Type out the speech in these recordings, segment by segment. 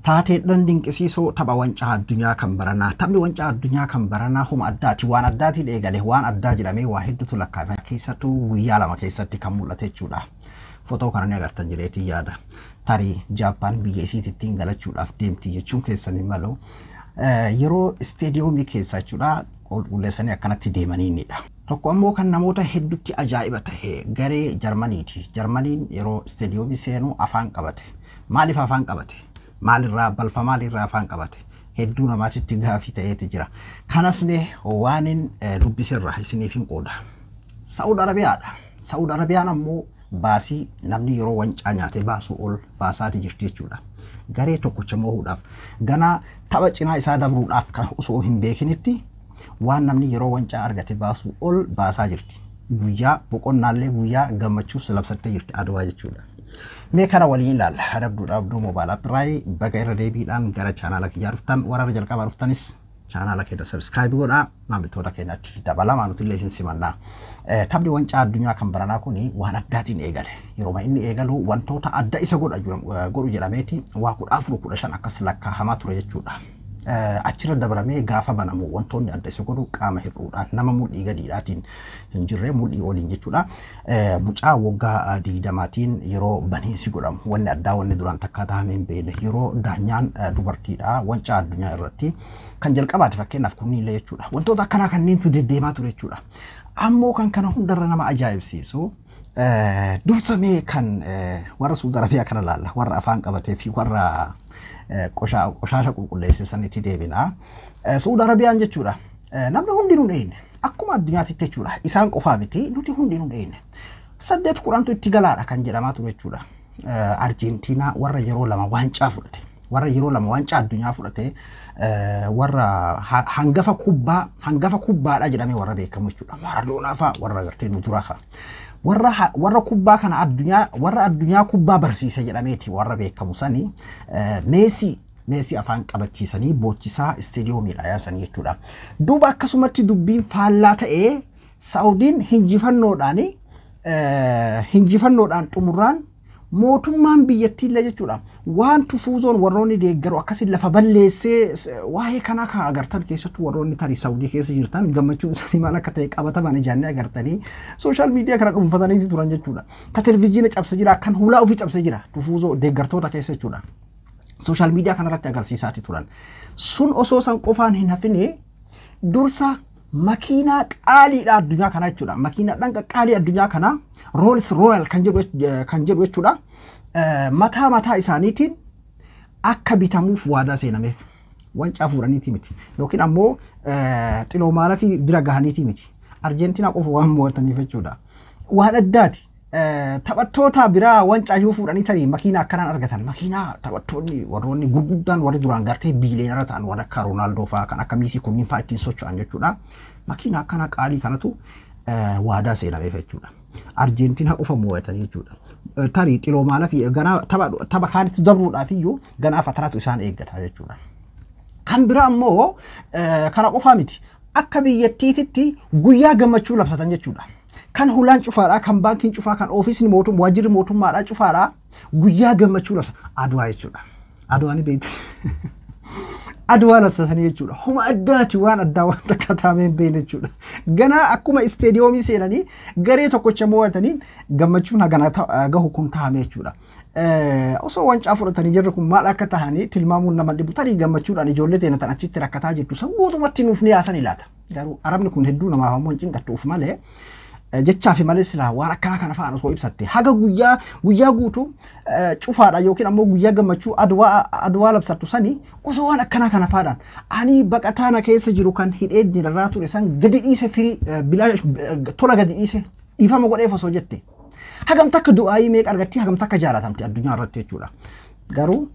Taateedhaan dinqisiisoo tapha wancaa addunyaa kan baranaa. Taphni wancaa addunyaa kan baranaa homa addaati. Waan addaatiin eegale, waan addaa jedhamee waa hedduutu lakkaa'ame. Keessattuu guyyaa 2 keessatti kan mul'ate jechuudha. Fotoo kana ni agartan jedheetiin yaada. Tarii Jaappaan biyya isiitti galachuudhaaf deemti jechuun keessan hin malu. Yeroo isteediyoomii keessa jechuudha qulqulleessanii akkanatti deemaniinidha. Tokko ammoo kan namoota hedduutti ajaa'iba tahe garee Jarmaniiti. Jarmaniin yeroo isteediyoomii seenu afaan qabate. Maaliif afaan qabate? Maalirraa balfa, maalirraa afaan qabate? Hedduu namaatitti gaafii ta'eeti jira. Kanas mee waanin dubbisirra isiniif hin qooda. Saa'ud Arabiyaadha. Saa'ud Arabiyaan ammoo baasii namni yeroo wancaa nyaate baasuu ol baasaati jirti jechuudha. Garee tokkicha moo'uudhaaf, ganaa tapha cinaa isaa dabruudhaaf kan osoo hin beekinitti waan namni yeroo wancaa argate baasuu ol baasaa jirti. Guyyaa boqonnaallee guyyaa gammachuus labsattee jirti, Adwaa jechuudha. Mee kana waliin ilaalla. Adabduudha Abduu Mobile App irraa baga irra deebiidhaan gara chaanaala kiyyaa dhuftan. Warra jalqabaa dhuftanis chaanaala keenya subscribe godhaa, maamiltoota keenyatti dabalamaa, nuti illee isin simannaa. Taphni wancaa addunyaa kan baranaa kuni waan addaatiin eegale. Yeroo inni eegalu wantoota adda isa godhu jedhameeti waa 14, 15 akkas lakkaa'amaa ture jechuudha. Achirra dabalamee gaafa banamu wantoonni adda isa godhu qaama hir'uudhaan nama mudhii gadiidhaatiin hin jirre, mudhii oliin jechuudha. Mucaa waggaa 20tiin yeroo baniinsi godhamu wanni addaa, wanni duraan takkaa taa'amee hin beekne, yeroo daanyaan dubartiidha wancaa addunyaa irratti kan jalqabaati fakkeenyaaf kunniillee jechuudha. Wantoota akkanaa kanneentu deddeemaa ture jechuudha. Ammoo kan kana hundarra nama ajaa'ibsiisu, dursamee kan warra Suudi Arabiyaa kana laalla, warra afaan qabatee fi warra qoshaasha qulqulleessisanitti deebina. Suudi Arabiyaan jechuudha. Namni hundinuu hin eegne. Akkuma addunyaatti jechuudha. Isaan qofaa miti, nuti hundinuu hin eegne. 8 10tu itti galaadha kan jedhamaa ture jechuudha. Arjentiinaa warra yeroo lama waancaa fudhate. Warra yeroo lama waancaa addunyaa fudhate, warra hangafa kubbaa, hangafa kubbaadha jedhamee warra beekamu jechuudha. Maaradoonaa fa'a warra agartee nu dura fa'a. Warra kubbaa kana addunyaa, warra addunyaa kubbaa barsiise jedhameeti warra beekamu sani, Meesii afaan qabachiisanii boochisaa isteediyoomiidha yaasanii jechuudha. Duuba akkasumatti dubbiin faallaa ta'ee Saawudiin hinjifannoodhaan xumurraan mootummaan biyyattiillee jechuudha. Waan tufuuzoon warroonni deeggaru akkasii lafa balleessee waa'ee kanaa kan agartan, keessattuu warroonni tarii Saawudii keessa jirtan, gammachuun isaanii maal akka ta'e qabataman ijaannee agartanii social media kana dhuunfatanii turan jechuudha. Ka televizyiina cabse jira, kan hulaa ofii cabse jira tufuuzoo deeggartoota keessa jechuudha. Social media kanarratti agarsiisaati turan. Sun osoo san qofaan hin hafine, dursa makiinaa qaaliidha addunyaa kanaa jechuudha. Makiinaadhaan qaqqaalii addunyaa kanaa Rolls Royce kan jedhu jechuudha. Mataa mataa isaaniitiin akka bitamuuf waadaa seenameef. Wancaa fuudhaniiti miti. Yookiin ammoo xiloomaala fi bira gahaniiti miti. Arjentiinaa qofa waan mo'ataniif jechuudha. Waan addaati. Taphattoota biraa wancaa yoo fuudhanii tarii makiinaa akkanaan argatan. Makiinaa taphattoonni warroonni gurguddaan, warri duraan gartee billionaire ta'an, warra akka Roonaaldoo fa'aa, kan akka Miisii kunniin fa'aa ittiin socho'an jechuudha. Makiinaa akkanaa qaalii kanatu waadaa seenameef jechuudha. Arjentiinaa qofa mo'atanii jechuudha. Tarii xiloomaala fi ganaa tapha kaanitti dabruudhaaf iyyuu ganaa fataraatu isaan eeggata jechuudha. Kan biraa ammoo kana qofaa miti. Akka biyyattiititti guyyaa gammachuu labsatan jechuudha. Kan hulaan cufaadhaa, kan baankiin cufaa, kan ofiisni mootummaa, waajjirri mootummaadhaa cufaadhaa, guyyaa gammachuu labsa. Adwaa jechuudha. Adwaa ni beektu. Adwaa labsatanii jechuudha. Homa addaati, waan addaa waan takka taamee hin beekne jechuudha. Ganaa akkuma isteediyoomii seenanii garee tokkocha mo'ataniin gammachuun hagana gahu kun taa'ame jechuudha. Osoo wancaa fudhatanii jirri kun maal akka tahanii tilmaamuun nama dhibu, tarii gammachuudhaan ijoollee teena tan achitti rakkataa jirtu san guutumatti nuuf ni yaasan ilaata. Garuu arabni kun hedduu namaaf ammoo hin cinqattuuf malee, jechaa fi malee silaa waan akkana kana fa'aan osoo ibsatte, haga guyyaa guutuu cufaadha yookiin ammoo guyyaa gammachuu adwaa labsattu sani osoo waan akkana kana fa'aadhaan ani baqataa na keessa jiru kan hidhee dirarraa ture san gadi dhiise, firii bilaa tola gadi dhiise, dhiifama godheef osoo jette, hagam takka du'aayii meeqa argatti, hagam takka jaalatamti addunyaa irratti jechuudha. Garuu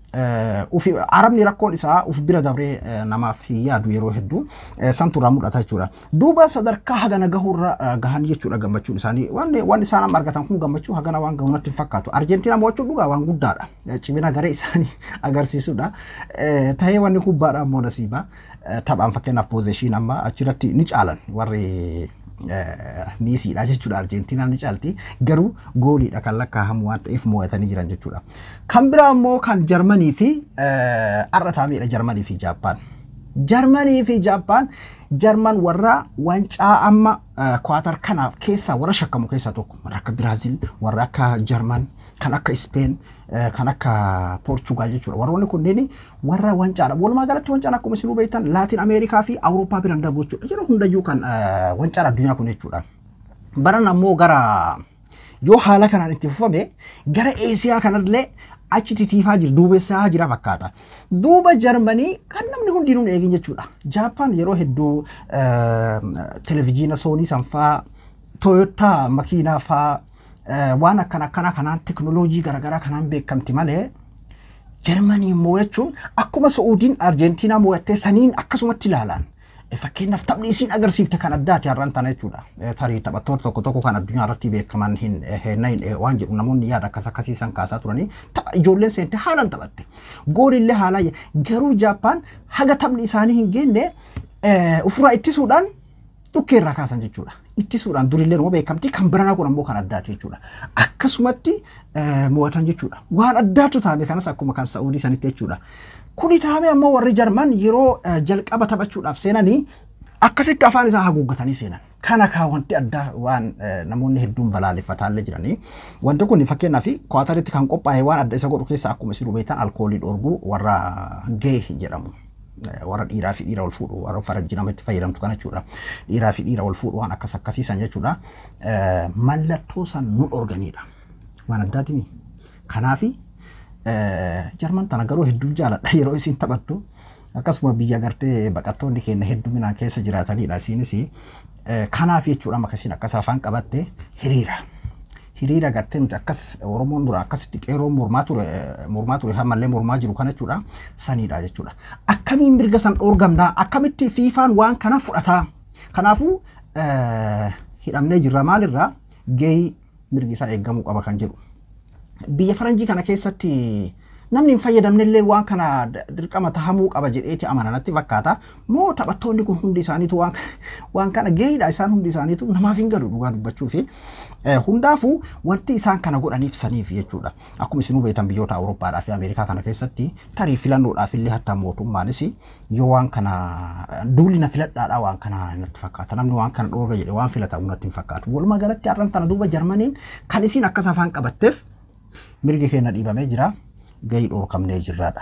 arabni rakkoon isaa uf bira dabree namaaf hin yaadu, yeroo hedduu santu irraa mul'ata jechuudha. Duuba sadarkaa hagana gahuurra gahan jechuudha gammachuun isaanii. Waan isaan amma argatan kun gammachuu hagana waan gahu natti hin fakkaatu. Arjentiinaa mo'achuun dhugaa waan guddaadha. Cimina garee isaanii agarsiisudha. Tahee wanni kubbaadha ammoo nasiiba. Taphaan fakkeenyaaf possession amma achirratti ni caalan warri Miisiidha jechuudha. Arjentiinaan ni caalti. Garuu gooliidha kan lakkaa'amu waan ta'eef mo'atanii jiran jechuudha. Kan biraa immoo kan Jarmanii fi har'a taa'amedha, Jarmanii fi Jaappaan. Jarmanii fi Jaappaan, Jarman warra wancaa amma Kwaatar kanaaf keessaa warra shakkamu keessaa tokko, warra akka Biraazil, warra akka Jarman, kan akka Ispeen, kan akka Poorchugaal jechuudha. Warroonni kunneen warra wancaadha. Walumaa galatti wancaan akkuma isin beektan Laatiin Ameerikaa fi Awurooppaa biraan darbu jechuudha. Yeroo hundayyuu kan wancaan addunyaa kun jechuudha. Baran ammoo gara yoo haala kanaan itti fufame gara Eesiyaa kanallee achi titiifaa jira, duubessaa jira fakkaata. Duuba Jarmanii kan namni hundinuu hin eegin jechuudha. Jaappaan yeroo hedduu televizyiina Soonii sanfaa, Tooyotaa makiinaa faa, waan akkana akkana kanaan, teknooloojii garaagaraa kanaan beekamti malee, Jarmanii mo'achuun akkuma Sa'uudiin Arjentiinaa mo'attee saniin akkasumatti ilaalan. Fakkeenyaaf taphni isiin agarsiifte kan addaati har'aan tana jechuudha. Tarii taphattoota tokko tokko kan addunyaa irratti beekaman hin waan jedhu namoonni yaada akkas akkasii san kaasaa turanii, tapha ijoolleen seente haalaan taphatte. Goolillee haalaan, garuu Jaappaan haga taphni isaanii hin geenne ofirraa ittisuudhaan dhukkee irraa kaasan jechuudha. Ittisuudhaan durillee numa beekamti, kan biranaa kun ammoo kan addaati jechuudha. Akkasumatti mo'atan jechuudha. Waan addaatu taame kanas akkuma kan Sa'uudii sanitti jechuudha. Kuni taame ammoo warri Jarman yeroo jalqaba taphachuudhaaf seenanii akkasitti afaan isaa haguuggatanii seenan. Kana kaa wanti addaa waan namoonni hedduun balaaleffataallee jiranii. Wanti kun fakkeenyaaf Kwaataritti kan qophaa'e waan adda isa godhu keessa akkuma isin beektan alkoolii dhorguu, warra gay jedhamu. Warra dhiiraa fi dhiira wal fuudhu, warra farajji namatti fayyadamtu kana jechuudha. Dhiiraa fi dhiira wal fuudhu waan akkas akkasiisan jechuudha. Mallattoo san nu dhorganidha. Waan addaatimi. Kanaafi Jarman tana garuu hedduu jaaladha yeroo isin taphattu. Akkasuma biyya gartee baqattoonni keenya hedduminaan keessa jiraatanidha isiinis. Kanaaf jechuudha akkasiin akkas afaan qabatte hiriira. Hiriira gartee nuti akkas Oromoon dura akkasitti qeerroon mormaa ture, ammallee mormaa jiru kana jechuudha, sanidha jechuudha. Akkamiin mirga san dhoorgamnaa? Akkamitti Fiifaan waan kana fudhataa? Kanaafuu hidhamnee jirra, maalirraa gay mirgi isaa eeggamuu qaba kan jedhu. Biyya faranjii kana keessatti namni hin fayyadamne illee waan kana dirqama tahamuu qaba jedheeti amana natti fakkaata. Moo taphattoonni kun hundi isaaniitu waan kana gayiidha, isaan hundi isaaniitu namaaf hin galu dhugaa dubbachuu fi hundaafuu wanti isaan kana godhaniif saniif jechuudha. Akkuma isinuu beektan biyyoota Awurooppaadhaa fi Ameerikaa kana keessatti tarii filannoodhaaf illee hatta mootummaanis yoo waan kana duulina filadhaadhaa waan kana natti fakkaata. Namni waan kana dhoorga jedhe waan filatamu natti hin fakkaatu. Walumaa galatti har'an tana duuba Jarmaniin kan isiin akkas afaan qabatteef mirgi keenya dhiibamee jira. Gahii dhoorkamnee jirraadha.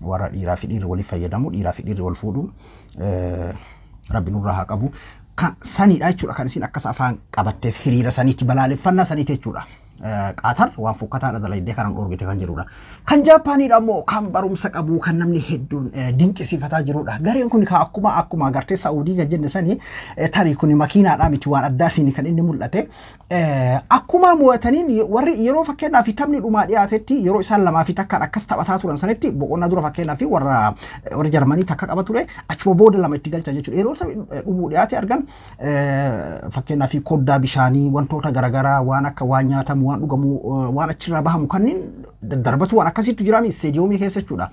Warra dhiiraa fi dhiirri waliif fayyadamu, dhiiraa fi dhiirri wal fuudhu, rabbi nurraa haa qabu. Kan sanidha jechuudha kan isin akkas afaan qabatteef hiriira saniitti, balaaleffannaa saniiti jechuudha. Qaatar waan fokkataadha dalaydee kanan dhoorgite kan jedhudha. Kan Jaappaaniidha immoo kan barumsa qabu, kan namni hedduun dinqisiifataa jirudha. Gareen kun kan akkuma agartee Saa'udii kan jenne sanii, tarii kun makiinaadhaa miti, waan addaatiin kan inni mul'ate. Akkuma mo'ataniin warri yeroo fakkeenyaaf taphni dhumaa dhiyaatetti, yeroo isaan 2 fi 1n akkas taphataa turan sanitti, boqonnaa dura fakkeenyaaf warra Jarmanii takka qaba ture, achuma booda lama itti galchan jechuudha. Yeroo taphni dhumuu dhiyaate argan fakkeenyaaf koddaa bishaanii, wantoota garaagaraa, waan akka waan nyaatamu, waan dhugamu, waan achirraa bahamu kanneen daddarbatu, waan akkasiitu jiraami isteediyoomii keessa jechuudha.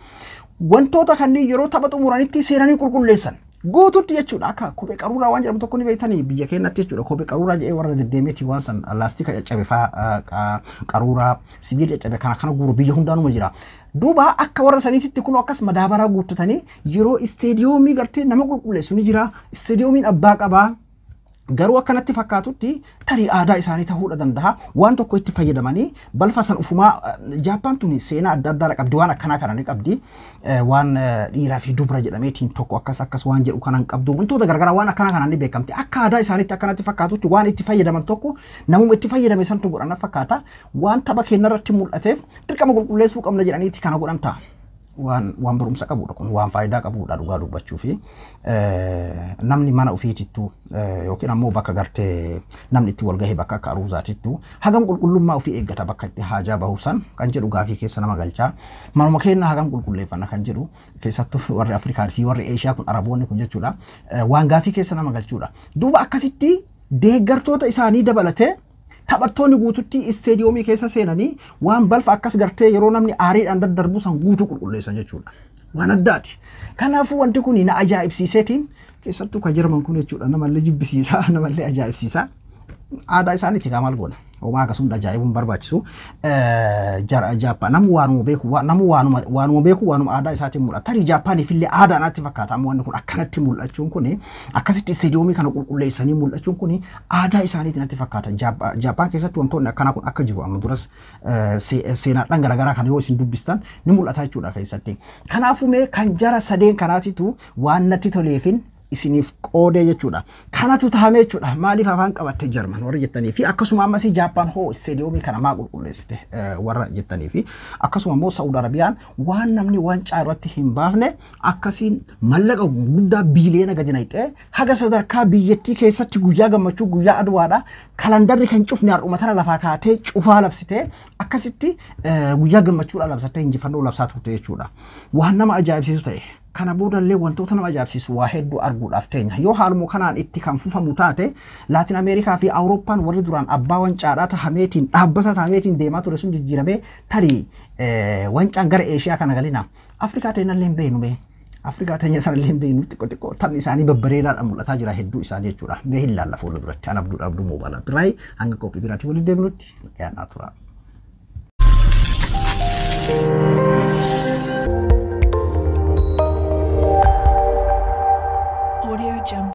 Wantoota kanneen yeroo tapha xumuranitti seenanii qulqulleessan. Guututti jechuudha, akka kophee qaruuraa waan jedhamu tokko ni beektanii biyya keenyatti jechuudha. Kophee qaruuraa jedhee warra deddeemeeti waan san laastika caccabe faa, qaruuraa sibiila caccabe kana kana guuru biyya hundaanuma jira. Duuba akka warra saniititti kun akkas madaabaraa guuttatanii yeroo isteediyoomii gartee nama qulqulleessu ni jira. Isteediyoomiin abbaa qabaa. Garuu akkanatti fakkaatutti tarii aadaa isaanii ta'uudha danda'a. Waan tokko itti fayyadamanii balfa san ufumaa. Jaappaan tuni seenaa adda addaa qabdi, waan akkanaa kana ni qabdi. Waan dhiiraa fi dubra jedhameetiin tokko akkas akkas waan jedhu kanan qabdu. Wantoota garagaraa waan akkanaa kanaan ni beekamti. Akka aadaa isaaniitti akkanatti fakkaatutti waan itti fayyadaman tokko namuma itti fayyadame santu godhan fakkaata. Waan tapha keenya irratti mul'ateef dirqama qulqulleessuu qabna jedhaniiti kana godhan ta'a. Waan barumsa qabudha kun, waan faayidaa qabudha dhugaa dubbachuu fi namni mana ofiitittu yookiin ammoo bakka gartee namni itti wal gahee, bakka akka aruuzaatittu hagam qulqullummaa ofii eeggata, bakka itti haajaa bahu san kan jedhu gaafii keessa nama galchaa. Manuma keenya hagam qulqulleeffanna kan jedhu, keessattuu warri Afrikaa fi warri Eeshiyaa kun, Araboonni kun jechuudha, waan gaafii keessa nama galchuudha. Duuba akkasitti deeggartoota isaanii dabalatee taphattoonni guututti isteediyoomii keessa seenanii waan balfa akkas gartee yeroo namni aariidhaan daddarbu san guutuu qulqulleessan jechuudha. Waan addaati. Kanaafuu wanti kun na ajaa'ibsiiseetiin, keessattuu ka Jarman kun jechuudha, namallee jibbisiisaa, namallee ajaa'ibsiisaa. Aadaa isaaniiti kaa, maal goona? Homaa akkasuma ajaa'ibuun barbaachisu. Jaappaan namu waanuma beeku, namu waanuma beeku, waanuma aadaa isaatiin mul'ata. Tarii Jaappaaniif illee aadaa natti fakkaata. Amma wanni kun akkanatti mul'achuun kun, akkasitti istaadiyoomii kana qulqulleessanii mul'achuun kun aadaa isaaniitiin natti fakkaata. Jaappaan keessatti wantoonni akkanaa kun akka jiru amma duras seenaadhaan garaagaraa kana yoo isin dubbistan ni mul'ata jechuudha keessatti. Kanaafuu mee kan jara sadeen kanaatitu waan natti toleefin isiniif qoodee jechuudha. Kanatu tahamee jechuudha. Maaliif afaan qabatte Jarman warra jettanii fi akkasuma ammas Jaappaan hoo istaadiyoomii kana maa qulqulleessite warra jettanii fi akkasuma immoo Saa'ud Arabiyaan waan namni wancaa irratti hin baafne akkasiin mallaqa guddaa biiliyoona gadi naqxee, haga sadarkaa biyyattii keessatti guyyaa gammachuu, guyyaa aduwaadha, kalandarri kan cufne har'uma tana lafaa kaatee cufaa labsitee, akkasitti guyyaa gammachuudha labsattee injifannoo labsaa turte jechuudha. Waan nama ajaa'ibsiisu ta'e. Kana boodallee wantoota nama ajaa'ibsiisu waa hedduu arguudhaaf teenya. Yoo haaluma kanaan itti kan fufamu taate, Laatin Ameerikaa fi Awurooppaan warri duraan abbaa wancaadhaa tahameetiin dhaabbata tahameetiin deemaa ture sun jijjiiramee, tarii wancaan gara Eeshiyaa kana galina. Afrikaa teenallee hin beeknu mee. Afrikaa teenya sanallee hin beeknu, xiqqoo xiqqoo taphni isaanii babbareedaadhaan mul'ataa jira hedduu isaanii jechuudha. Mee hin laalla fuula duratti. Ana Abduu, Abduu Moobaala Biraay, hanga qophii biraatii waliin deemnutti gaanaa tura.